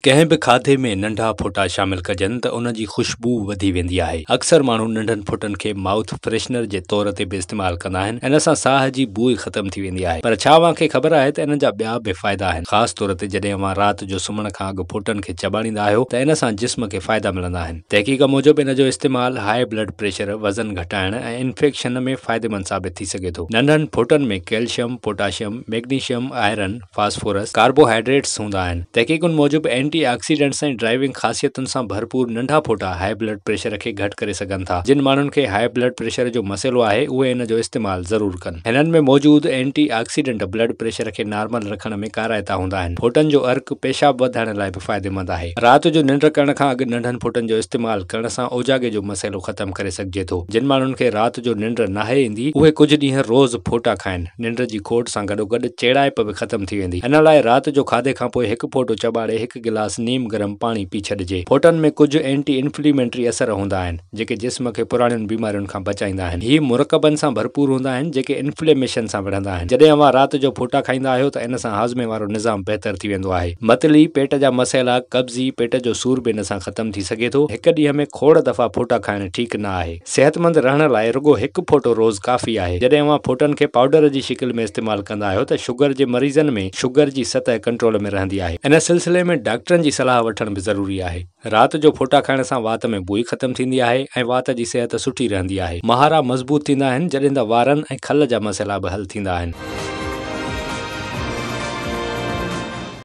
ڪنهن به کاڌي ۾ ننڍا ڦوٽا شامل ڪجن ته ان جي خوشبوء وڌي ويندي آهي. اڪثر ماڻهو ننڍن ڦوٽن کي مائوٿ فريشنر جي طور تي به استعمال ڪندا آهن. ان سان ساهه جي بوء ختم ٿي ويندي آهي. پر ڇا اوهان کي خبر آهي ته ان جا ٻيا به فائدا آهن. خاص طور تي جڏهن اوهان رات جو سمهڻ کان اڳ ڦوٽن کي چٻاڙيندا آهيو ته ان سان جسم کي فائدا ملندا آهن. تحقيق موجب ان جو استعمال هاء بلڊ پريشر، وزن گهٽائڻ ۽ انفيڪشن ۾ فائديمند ثابت ٿي سگهي ٿو. ننڍن ڦوٽن ۾ calcium, potassium, magnesium, iron, phosphorus, carbohydrates هوندا آهن. تحقيقن موجب اينٽي آڪسيڊنٽس ۽ ڊرائيونگ خاصيتن سان ڀرپور ننڍا ڦوٽا هاء بلڊ پريشر کي گهٽ ڪري سگهن ٿا. جن ماڻهن کي هاء بلڊ پريشر جو مسئلو آهي اهي ان جو استعمال ضرور ڪن. هنن ۾ موجود اينٽي آڪسيڊنٽ بلڊ پريشر کي نارمل رکڻ ۾ ڪارائتا هوندا آهن. ڦوٽن جو عرق پيشاب وڌائڻ لاء به فائديمند آهي. رات جو ننڊ ڪرڻ کان اڳ ننڍن ڦوٽن جو استعمال ڪرڻ سان اوجاڳي جو مسئلو ختم ڪري سگهجي ٿو. جن ماڻهن کي رات جو ننڊ ناهي ايندي اهي ڪجهه ڏينهن روز ڦوٽا کائن. ننڊ جي کوٽ سان گڏوگڏ چيڙائپ به ختم ٿي ويندي. ان لاء رات جو کاڌي کان پوء هڪ ڦوٽو چٻاڙي هڪ گلاس نيم گرم پاڻي پي ڇڏجي. ڦوٽن ۾ ڪجهه اينٽي انفليمينٽري اثر هوندا آهن، جيڪي جسم کي پراڻين بيمارين کان بچائيندا آهن. هي مرڪبن سان ڀرپور هوندا آهن، جيڪي انفليميشن سان وڙهندا آهن. جڏهن اوهان رات جو ڦوٽا کائيندا آهيو ته ان سان هاضمي وارو نظام بهتر ٿي ويندو آهي. متلي، پيٽ جا مسئلا، قبضي، پيٽ جو سور به ان سان ختم ٿي سگهي ٿو. هڪ ڏينهن ۾ کوڙ دفعا ڦوٽا کائڻ ٺيڪ نه آهي. صحتمند رهڻ لاء رڳو هڪ ڦوٽو روز ڪافي آهي. جڏهن اوهان ڦوٽن کي پائوڊر جي شڪل ۾ استعمال ڪندا آهيو ته شگر جي مريضن ۾ شگر جي سطح ڪنٽرول ۾ رهندي آهي. ان سلسلي ۾ ڊاڪٽرن جي صلاح وٺڻ به ضروري آهي. رات جو ڦوٽا کائڻ سان وات ۾ بوء ختم ٿيندي آهي ۽ وات جي صحت سٺي رهندي آهي. مهارا مضبوط ٿيندا آهن جڏهن ته وارن ۽ کل جا مسئلا به حل ٿيندا آهن.